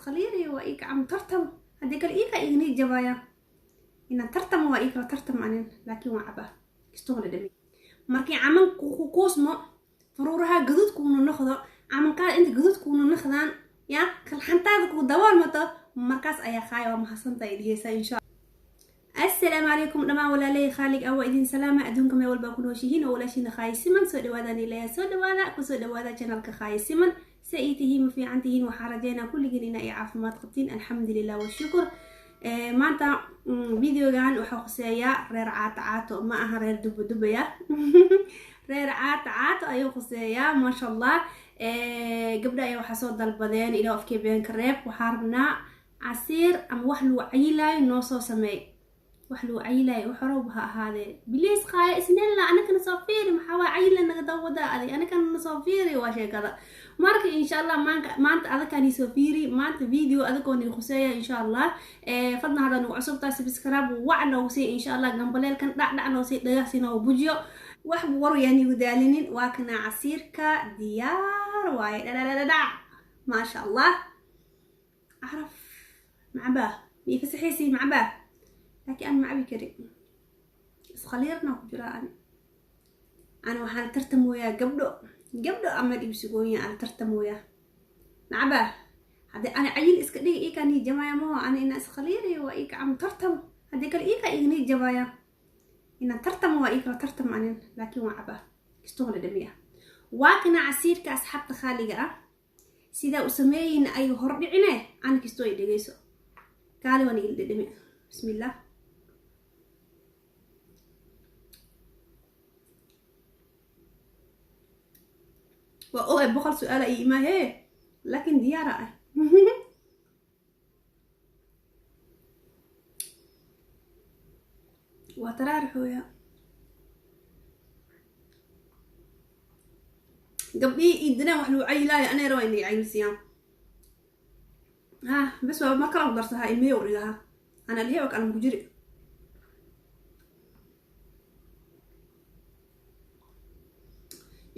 Iskhaliiriyo waa ii gacam tartam, haddii kale iika ignii jabaya inaan tartamo, waa ii kala tartam anin, laakiin waa cabaa kistoona dhami. Markii caman ku kuusmo, faruuraha gaduudkuuna noqdo, camankaada inta gaduudkuuna noqdaan, yaa kalxantaada ku daboolmato, markaas ayaa qaaya waa mahadsantahay dhiheysaa insha. Assalaamu calaykum dhammaan walaalay khaalig ah, waa idin salaama adduunka meel walbaa ku nooshihiin oo walaashiina Khaayi Siman. Soo dhawaadaan ilaya, soo dhawaada, kusoo dhawaada channelka Khaayi Siman. Si ay tihiin, ma fiican tihiin? Waxaa rajeynaa kulligiin ina ay caafimaad qabtiin, alxamdulilah washukur. Maanta videogan waxaa khuseeyaa reer caato caato, ma aha reer duba dubaya, reer caato caato ayuu khuseeyaa, maasha Allah. Gabdha ayaa waxaa soo dalbadeen ilaa afkee beenka reeb, waxaa rabnaa casiir ama wax lagu cayilaayo noo soo sameey, wax lagu cayilaayo wax horowba ha ahaadee, biliis qaaya isnella anakana soo fiiri, maxaa waa cayila naga dawada adig, anakana soo fiiri waa sheekada. Marka insha Allah maanta adakani soo fiiri, maanta video adagooni khuseeya insha Allah. Fadna hadda nagu cusubtaa, subscribe wac noogu sii insha Allah, gambaleelkan dhac dhac noo sii, dhagaxsi noogu bujiyo, wax war yaan igu daalinin. Waa kana casiirka diyaar waaye, dhadhadhadhac, maasha Allah, caraf macabaa mii fasaxaysi macabaa, laakiin aan macabi karin, iskhaliirna ku jiraa. Ani waxaan tartamooyaa gabdho, gabdho ama dhibsigooyin aan tartamooyaa macabaa. Haddii ani cayil iska dhigi iikaa nii jabaya maho, ani inaan iskhaliiriyo waa ii gacam tartam, haddii kale iikaa ignii jabaya inaan tartamo, waa ii kala tartam anin, laakiin waa cabaa kistoona dhamiya. Waa kana casiirka asxaabta khaaliga ah, sidaa u sameeyin ay hordhicine, ani kistoo ay dhegeyso kaali waan igila dhedhami. Bismillah. Waa ogay 100 su-aala iyo imaahee, laakiin diyaara ah. Waa taraarixooya gabdhihii iidanaan wax lagu cayilaayo, anay rabaa inay cayilsiyaan ha bes, waa mar kala ku darsahaa ilmehe u dhigaha ana alhe wak alam ku jiri.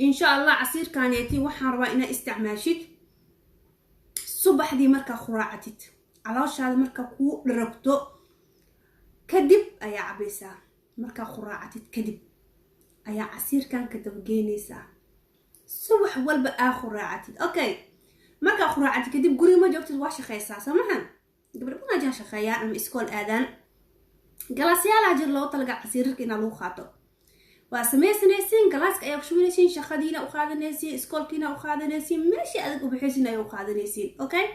Insha Allah casiirkaneeti waxaan rabaa inaad isticmaashid subaxdii markaa khuraacatid, calooshaada markaa kuu dharagto kadib ayaa cabaysaa, markaa khuraacatid kadib ayaa casiirkan ka dabageynaysaa subax walba aa khuraacatid. Okay, markaa khuraacatid kadib guriga ma joogtid, waa shaqeysaa soo maha? Gabdho badan jaa shaqeeyaan ama iskool aadaan, galaasyaalaha jir loogu talaga casiirarka inaa lagu qaato, waa sameysanaysiin, galaaska ayaa kushubanaysiin, shaqadiina u qaadanaysiin, iskoolkiina u qaadanaysiin, meeshii adag u baxaysiin ayaa u qaadanaysiin. Okay,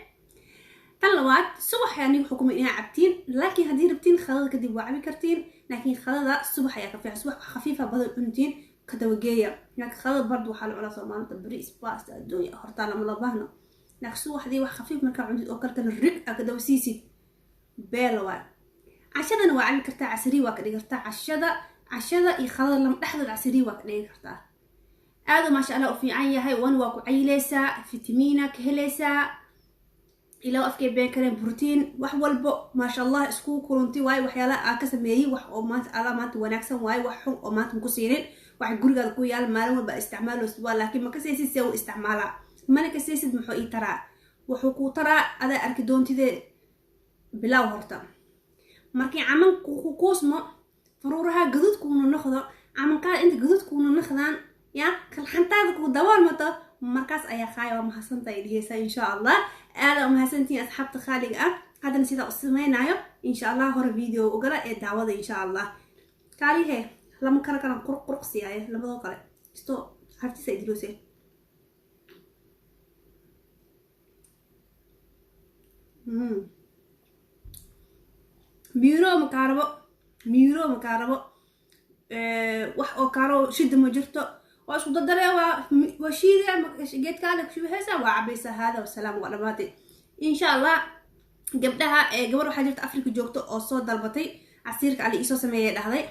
tan labaad subax ayaa nigu xukumay inaa cabtiin, laakiin haddii rabtiin khadada kadib waa cabi kartiin, laakiin khadada subax ayaa ka fiican. Subax wax khafiifa badan cuntiin ka dabageeya, laakiin khadada bard waxaa la cunaa soomaalida bariis baasta adduunya hortaa lama loo baahno, laakiin subaxdii wax khafiif markaa cuntid oo kaltana rig aa ka daba siisid beela waa. Cashadana waa cabi kartaa, casri waa ka dhigi kartaa cashada, cashada iyo khadada lama dhexdood casri waa ka dhigi kartaa. Aadu maasha Allah u fiican yahay, wan waa ku cayileysaa, fitamiina ka helaysaa, ilaa afkay been kareen, brotiin, wax walbo maasha Allah isku kulunti waaye. Waxyaalaha aan ka sameeyey wax oo maanta Allah maanta wanaagsan waaye, wax xun oo maanta maku siinin, wax gurigaada ku yaal maalin walba isticmaaloosid waa, laakiin ma kasaysid see u isticmaalaa, mana kasaysid muxuu ii taraa, wuxuu kuu taraa adaa arki doontidee. Bilaaw horta markii caman ku kuusmo, faruuraha gaduudkuuna noqdo, camankaada inta gaduudkuuna noqdaan, yaa kalxantaada ku daboolmato, markaas ayaa qaaya waa mahadsantahay dhiheysaa insha Allah. Aada umahadsantihiin asxaabta khaaliga ah. Haddana sidaa u sameynaayo insha Allah hore video ugala ee daawada insha Allah. Kaalihe lama kala kalan quruq quruq siiyaaye labadoo kale isto hartiisa idilose. Miiro ma kaarabo, miiro ma kaarabo, wax oo kaaro shida ma jirto, waa isku dardaree, waa shiide geedkaale kushubaxaysaa, waa cabaysaa, haada wasalaam, waa dhamaatay insha Allah. Gabdhaha gabar waxaa jirta Africa joogto oo soo dalbatay casiirka ali iisoo sameeyay dhahday.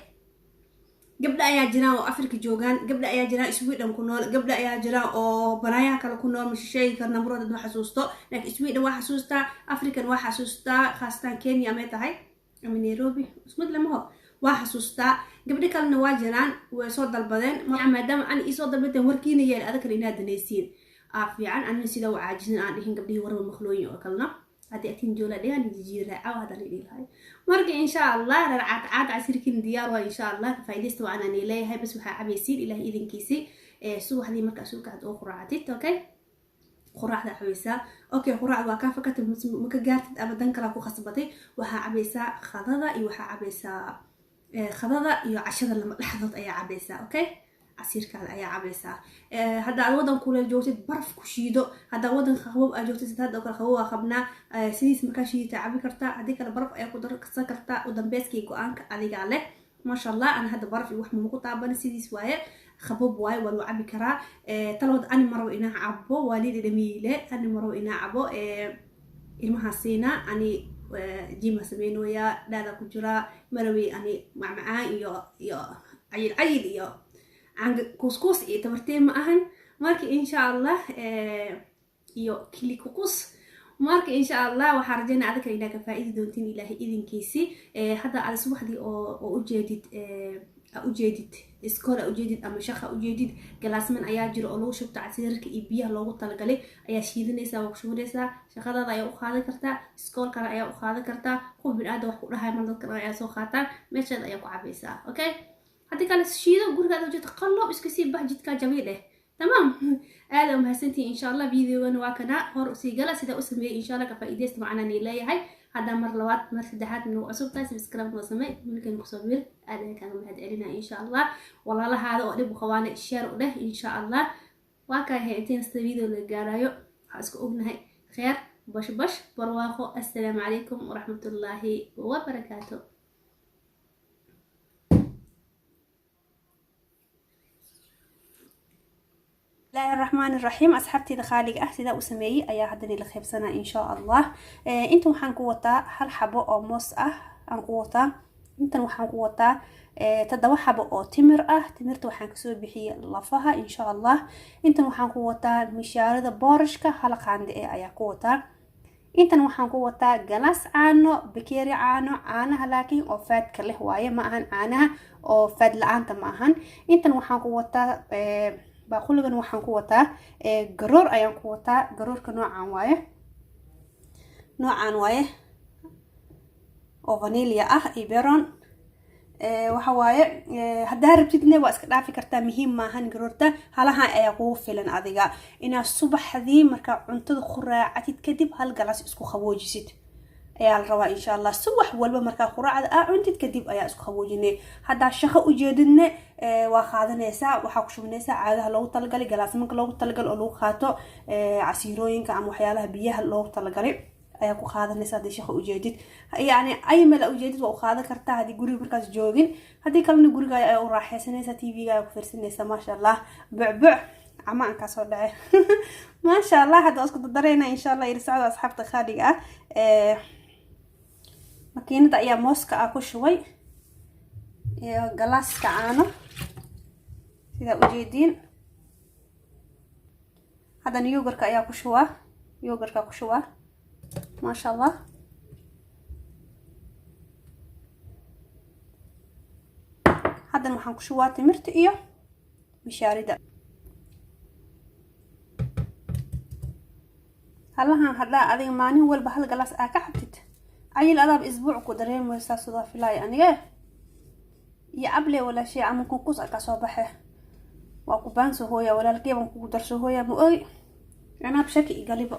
Gabdha ayaa jiraan oo Africa joogaan, gabdha ayaa jiraan Sweden ku nool, gabdha ayaa jiraan oo banaayaha kale ku nool, ma sheegi karna murad ma xasuusto, laakiin Sweden waa xasuustaa, African waa xasuustaa, khaasatan Kenya amay tahay ama Nairobi ismid lamaho waa xasuustaa. Gabdho kalena waa jiraan, way soo dalbadeen, maadaama ani iisoo dalbateen warkiina yeel adakana inaad danaysiin aa fiican, anina sidaa u caajisin aan dhihin gabdhihii warba maqlooyin oo kalena. Haddii agtiin joola dhigaan jijiiri lahay caawa haddaan dhihi lahay. Marka insha Allah reer Caad Caad, casiirkiin diyaar waa insha Allah. Ka faa'iidaysta waa anaan leeyahay. Bas waxaa cabaysiin Ilaah idinkiisi subaxdii markaa soo kacad oo quraacdid. Okay, quraacda cabaysaa. Okay, quraacda waa kaa fakatay, maka gaartid ama dan kalaa ku khasbatay, waxaa cabaysaa khadada iyo waxaa cabaysaa khadada iyo cashada lama dhexdood ayaa cabaysaa. Okay, casiirkaada ayaa cabaysaa. Hadda aad wadan kuleel joogtid, baraf ku shiido. Haddaa wadanka qabow aad joogtid, sida hadda oo kale qabow waa qabnaa, sidiis markaa shiidata cabi kartaa. Haddii kale baraf ayaa ku darsan kartaa. U dambeyskii go-aanka adigaa leh. Maasha Allah, ana hadda baraf iyo wax mama ku taaban, sidiis waaye, qabob waaye, waa lagu cabi karaa. Talawad ani marabo inaa cabo, waa lii dhadhamiile. Ani marabo inaa cabo, ilmaha siina. Ani jima sameynooyaa, dhaada ku jiraa, marawey ani macmacaan iyo cayil cayil iyo canga kuuskuus iyo tabartee ma ahan. Marka insha Allah iyo kili kukus. Marka insha Allah waxaa rajeynaya adinka inaa ka faa-idi doontiin Ilaahay idinkiisi. Hadda aad subaxdii oo ujeedid ujeedid iskool ujeedid ama shaqa ujeedid, galaasman ayaa jira oo lagu shubto casiirka iyo biyaha loogu talagalay ayaa shiidanaysaa, waa ku shubanaysaa. Shaqadaada ayaa u qaadan kartaa, iskoolkana ayaa u qaadan kartaa. Qof bin-aadam wax ku dhahay mar dadkan ayaa soo qaataan, meeshaada ayaa ku cabaysaa. Okay, haddii kale shiido gurigaada ujeedta, qallo iska sii bax, jidkaa jabii dheh. Tamaam, aada umahadsantihin. Insha Allah videogana waa kana hor usii gala sidaa u sameeyey. Insha Allah ka faa'iidaysta macnaan leeyahay. Haddaa mar labaad mar saddexaad nagu cusub tahay, subscribe noo samey, milkan kusoo bir. Aad ayaan kaaga mahad celinaya. Insha Allah walaalahaada oo dhib u qabaana share u dheh. Insha Allah waa kaa hay intiin sida video la gaarayo, waxaa isku ognahay kheer, bash bash, barwaaqo. Assalaamu calaykum waraxmatullaahi wabarakaatu. Bismillahi raxmaani raxiim. Asxaabteyda khaaliga ah, sidaa u sameeyey ayaa haddana la qaybsanaa insha Allah. Intan waxaan ku wataa hal xabo oo moos ah aan ku wataa. Intan waxaan ku wataa 7 xabo oo timir ah. Timirta waxaan kasoo bixiyey lafaha insha Allah. Intan waxaan ku wataa mishaarada boorashka, hal qaande ee ayaa ku wataa. Intan waxaan ku wataa galaas caano, bakeeri caano, caanaha laakiin oo faadka leh waaye, ma ahan caanaha oo faad la-aanta ma ahan. Intan waxaan ku wataa baaquligan, waxaan ku wataa garoor ayaan ku wataa. Garoorka noocan waaye, noocan waaye oo vanilla ah iyo beron waxa waaye. Haddaa rabtidne waa iska dhaafi kartaa, muhiim maahan garoorta. Halahan ayaa kugu filan adiga inaad subaxdii markaa cuntada quraacatid kadib hal galaas isku qaboojisid ayaa la rabaa insha Allah. Subax walba markaa quraacda aa cuntid kadib ayaa isku qaboojinay. Haddaa shaqo ujeedidne waa qaadanaysaa, waxaa ku shubinaysaa caagaha loogu talagalay, galaasmanka loogu talagalay oo lagu qaato casiirooyinka ama waxyaalaha biyaha loogu talagalay ayaa ku qaadanaysa. Haddii shaqo ujeedid, yacni ay meel ujeedid, waa u qaadan kartaa haddii guriga markaas joogin. Haddii kalena guriga ayaa u raaxaysanaysaa, TV-ga ayaa ku fiirsanaysaa. Maasha Allah, bucbuc camaan kaa soo dhacay. Maasha Allah, hadda waa isku dardarayna insha Allah. Ila socda asxaabta khaaliga ah. Makiinada ayaa mooska ah ku shubay iyo galaaska caano sidaa ujeediin. Haddana yogurtka ayaa ku shubaa, yogurtka ku shubaa. Maasha Allah, haddana waxaan ku shubaa timirta iyo mishaarida. Halahan haddaa adiga maalin walba hal galaas aa ka cabtid, cayil adaaba isbuuc ku dareemaysaa sidaa filaaya aniga iyo cable walaashay ama kunkus aka soo baxe. Waa ku baanso hooya, walaalkey baan kugu darso hooya, ma ogi anaab shaki igalibo.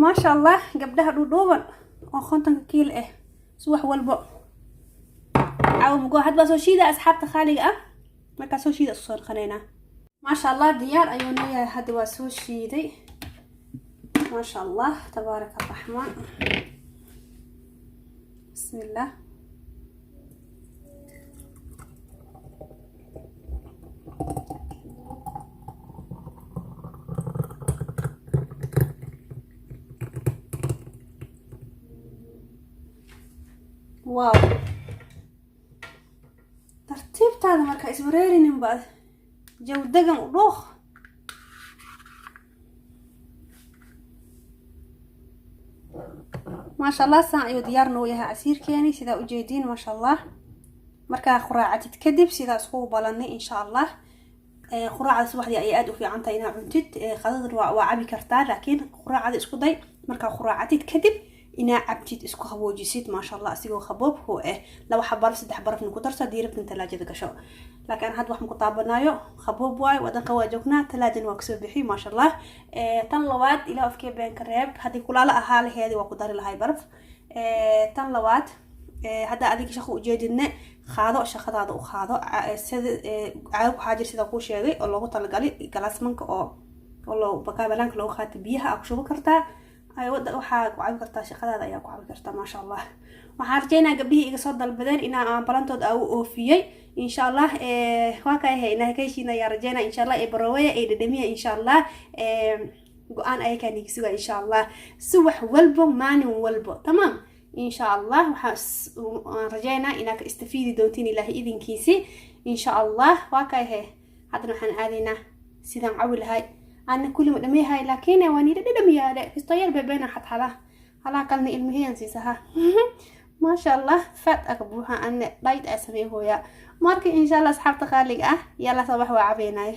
Maasha Allah, gabdhaha dhuudhuuban oo 50-ka kiil ah subax walbo caawa mugo had baa soo shiida. Asxaabta khaaliga ah, markaa soo shiida isku soo dhaqanaynaa. Maasha Allah, diyaar ayuu noo yahay. Hadda waa soo shiiday. Maasha Allah, tabaaraka araxmaan. Bismillah. Wow, tartiibtaada marka iswareerinin baad jawdagan u dhuuq. Maasha Allah, saan ayuu diyaar noo yahay casiirkeeni sidaa ujeediin. Maasha Allah, markaa quraacatid kadib sidaa iskugu balanay insha Allah. Quraacda subaxdii ayay aada u fiican tahay inaad cuntid. Qadada waa cabi kartaa, laakiin quraacda isku day. Markaa quraacatid kadib inaa cabtid, isku qaboojisid, maasha Allah, asigoo qaboob hoo ah. Laba xabaraf, saddex barafna ku darso haddii rabtin talaajada gasho, laakiin hadda wax maku taabanaayo, qaboob waayo, wadanka waa joognaa, talaajana waa kasoo bixiy, maasha Allah. Tan labaad, ilaa afkee been ka reeb, haddii kulaalo ahaa laheedi waa ku dari lahay baraf. Tan labaad, hadda adiga shaqo ujeedidne, qaado, shaqadaada u qaado. Sida caagag waxaa jir sida kuu sheegay oo loogu talagalay galaasmanka oo loo bakaabalaanka loogu qaato biyaha, aa ku shuban kartaa, waxaa ku cabi kartaa, shaqadaada ayaa ku cabi kartaa, maasha Allah. Waxaan rajeynaa gabdhihii iga soo dalbadeen inaa aan balantood aa u oofiyey, insha Allah. Waa ka ahay inaa ka heshiin ayaa rajeynaa, insha Allah. Ee baroweya ee dhadhamiya, insha Allah. Go-aan ayakaa niga sugaa, insha Allah, subax walbo, maalin walbo, tamaam, insha Allah. Waxaan rajeynaa inaa ka istafiidi doontiin, Ilaahay idinkiisi, insha Allah. Waa ka ahe, haddana waxaan aadaynaa sidaan cawi lahay. Ana kulli ma dhameeyahay, laakiin waa niila dhadhamiyaale kistoyar bebeena xadxada halaa kalna ilmihiyan siisaha, maasha Allah. Fat aka buuxa, ana diet aa sameey hooya. Marka insha Allah, asxaabta qaaliga ah, yalla, sabax waa cabeynaaye.